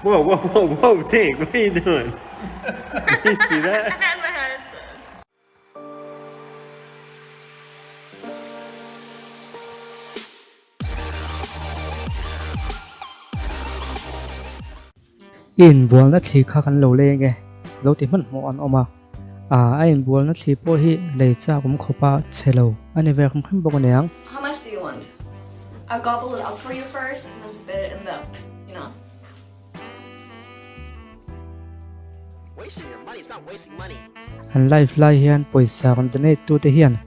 Whoa, whoa, whoa, whoa, Tink, what are you doing? You see that? I had my eyes closed. I inbualna thli kha kan lo leng e, lo ti hmanhmawh an awm a. Aa, a inbualna thli pawh hi lei chak awm khawpa chhe lo a ni ve hrim hrim bawk a niang. How much do you want? I'll gobble it up for you first and then spit it in the, you know. An live lai hian pawisa rawn donate tute hian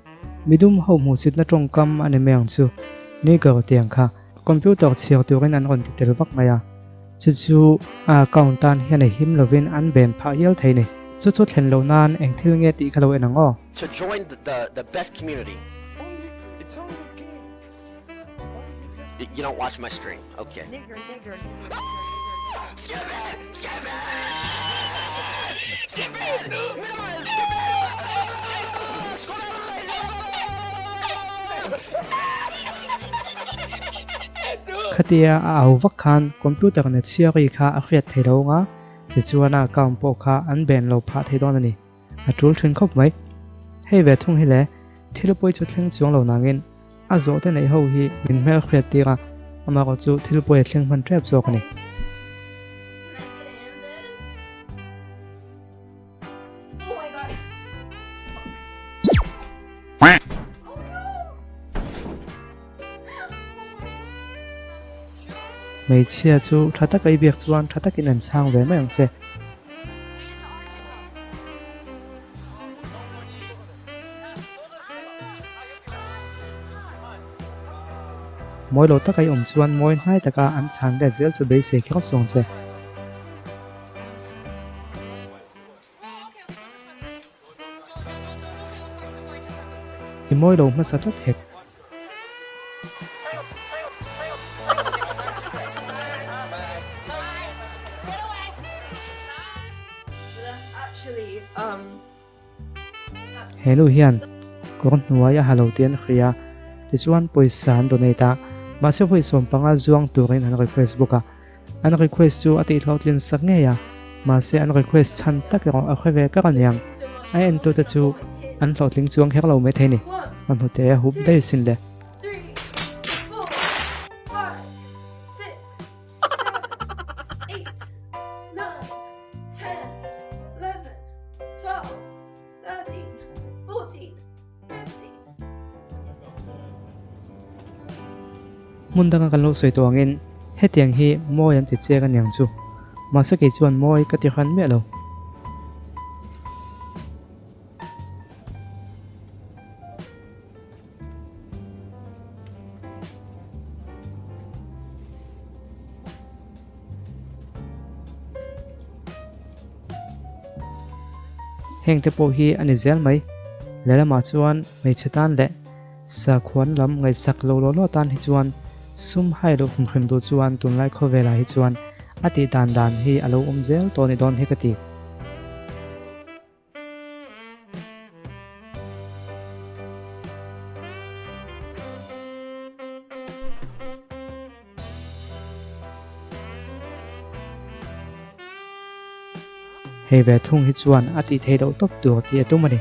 midum ho hmuhsitna tawngkam a ni mai ang chu, nigger tiang kha computer chhiar turin an rawn ti tel vak mai a, chu chu a account tan hian a him lovin an ben phah hial thei ni. Chu chu thlen loh nan eng thil nge tih kha lo en ang aw. To join the the best community. You don't watch my stream ok. Khatia a au vak khan computer na chhia ri kha a hriat thei lo anga, tichuan a account pawh kha an ben lo phah thei dawn a ni. A tul thin khawp mai. Hei ve thung hi le, thil pawi chu thleng chuang lo nangin a zawh te neih ho hi min hmel hriat tir a, amaherawh chu thil pawi a thleng hman tep zawk a ni. Hmeichhia chu tha taka i biak chuan tha takin an chhang ve mai ang che. Mawi lo taka i awm chuan mawi hnai taka an chhan let zel chu beisei kher suang che. I mawi lo hmasa tlat hek. He nu hian kawr hnuai a ha lo tih an hria a, tichuan pawisa an donate a, mahse vawi 15 zuang turin an request bawk a. An request chu a tihhlawhtlin sak ngei a, mahse an request chhan tak erawh a hre ve kar aniang. A entute chu an hlawhtling chuang kher lo maithei ni, a hnute a hup daih sin le. Hmun danga kan lo sawi tawh angin hetiang hi mawi an ti chiak aniang chu. Mahse kei chuan mawi ka ti hran miah lo. Heng te pawh hi a ni zel mai. Lehlamah chuan hmeichhe tan leh sakhuan lam ngaihsak lo law law tan hi chuan sum hai loh humhrim duh chuan tunlai khawvelah hi chuan a tih dan dan hi a lo awm zel tawh a ni dawn hi ka ti. Hei ve thung hi chuan a tih theih loh tawp tur tih a tum a ni.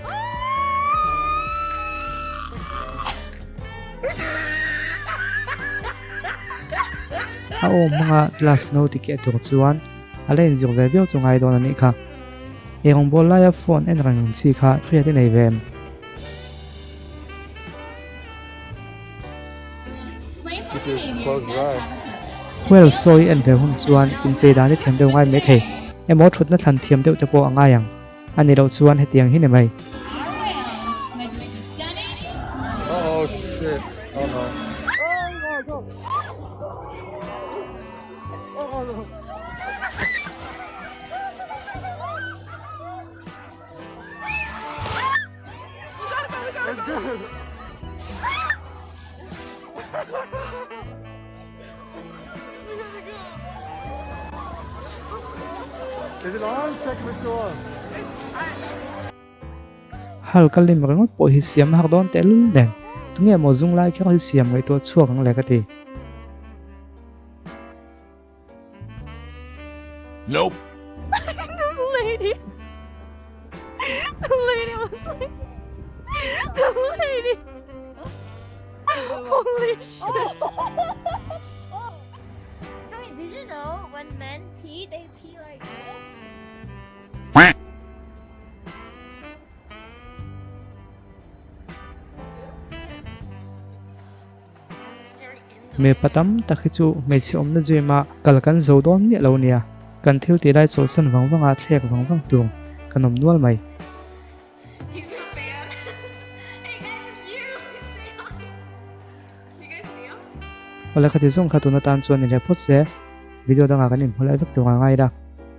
A awm hmanga glass no ti keh tur chuan a la inzir ve viau chu ngai dawn a nih kha. Ei rawngbawl laia phone en reng ang chi kha hriat i nei ve em? Well sawi en ve hun chuan inchei dan i thiam deuh ngai mai thei. Emaw thutna thlan thiam deuh te pawh a ngai ang. A ni loh chuan hetiang hi ni mai. Hal ka lim ringawt pawh hi siam a har dawn tehlul nen, tunge maw zung lai kher hi siam ngaihtuah chhuak ang le ka ti. Nope. The lady. The lady was like, the lady. Holy shit. Tommy, did you know when men pee, they pee like this? Mipa tam tak hi chu hmeichhe awmna gym a kal kan zo dawn miah lo nia, kan thil tih lai chawlhsan vang vang a thlek vang vang tur kan awm nual mai. Awle khati zawng kha tun atan chuan ni leh phawt se, video dangah kan inhmu lai vek tur a ngai la.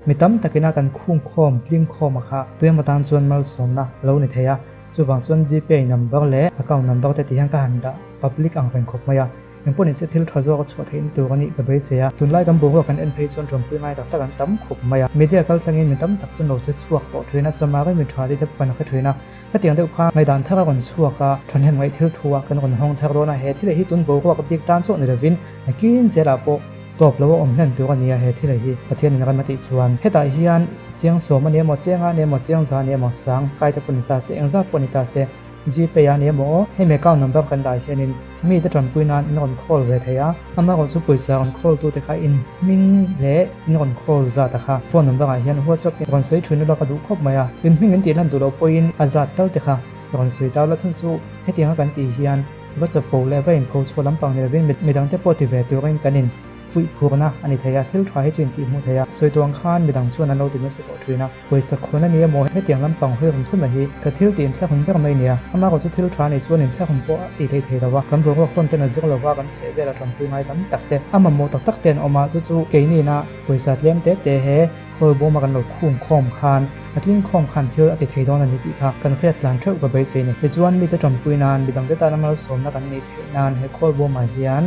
Mi tam takina kan khung khawm, tling khawm a kha tuemaw tan chuan malsawmna a lo ni thei a, chuvang chuan Gpay number leh account number te ti hian ka han dah public ang reng khawp mai a. Engpawh nise thil tha zawk a chhuah theihna tur a nih ka beisei a, tunlai kan boruak kan en phei chuan ṭawmpui ngai tak tak an tam khawp mai a. Media kal tlangin mi tam tak chu lo che chhuak tawh ṭhin a, Samari mi ṭha tih te pawh kan hre ṭhin a. Khatiang deuh kha ngaihdan thar a rawn chhuak a, ṭhahnem ngaih thil thu ah kan rawn hawng thar dawn a, he thil hi tun boruak bik tan chauh ni lovin nakin zelah pawh tawp lo a awm hlen tur a ni a, he thil hi Pathianin ram a tih chuan hetah hian chiang sawm a ni emaw, chiang a ni emaw, chiang za a ni emaw, sang kai te pawh ni ta se, engzat pawh ni ta se, Gpay a ni emaw aw, hemi account number kan dah hianin mite tanpui nan in rawn call ve thei a, amaherawh chu pawisa rawn call tute kha in hming leh in rawn call zat a kha phone number ah hian WhatsApp in rawn sawi thin ula ka duh khawp mai a, in hming in tih lan duh loh pawhin a zat tal te kha rawn sawi ta ula chhan chu hetianga kan tih hian va chapo leh va inpho chhuah lampang ni lovin midangte pawh ti ve turin kan in fuih phurna a ni thei a, thil tha hi chu in tih hmuh thei a, sawi tuang khan midang chuan an lo ti nasa tawh thin a. Pawisa khawn a ni emaw hetiang lampang hawi rawn thut mai hi ka thil tih inthlahun ber mai nia. Amaherawh chu thil tha nei chuan inthlahun pawh a tih theih thei lo a, kan boruak tawn ten a zir lo va, kan chheh vel a tanpui ngai tam tak te, a mamawh tak tak te an awm a, chu chu keini na pawisa tlem te te he khawl bawm a kan lo khung khawm khan a tling khawm khan thil a ti thei dawn a ni tih kha kan hriat tlan theuh ka beisei ni. Tichuan mite tanpui nan midangte tana malsawmna kan neih theih nan he khawl bawmah hian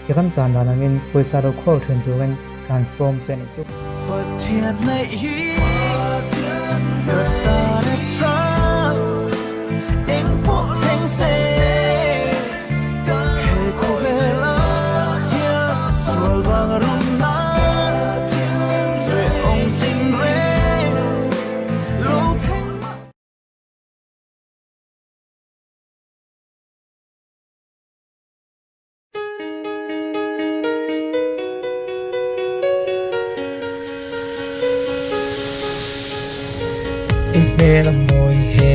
I ramchan dan angin pawisa lo khawl thin turin kan sawm che nih chu. Pathian neih hi ka tan a tha, eng pawh thleng se he khawvel ah hian sual vang a rum nan hrehawm tin reng lo thleng mah se. I hmel a mawi he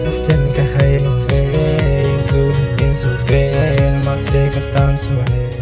a sen ka hai lo ve, zut in zut vel mahse ka tan chuan e.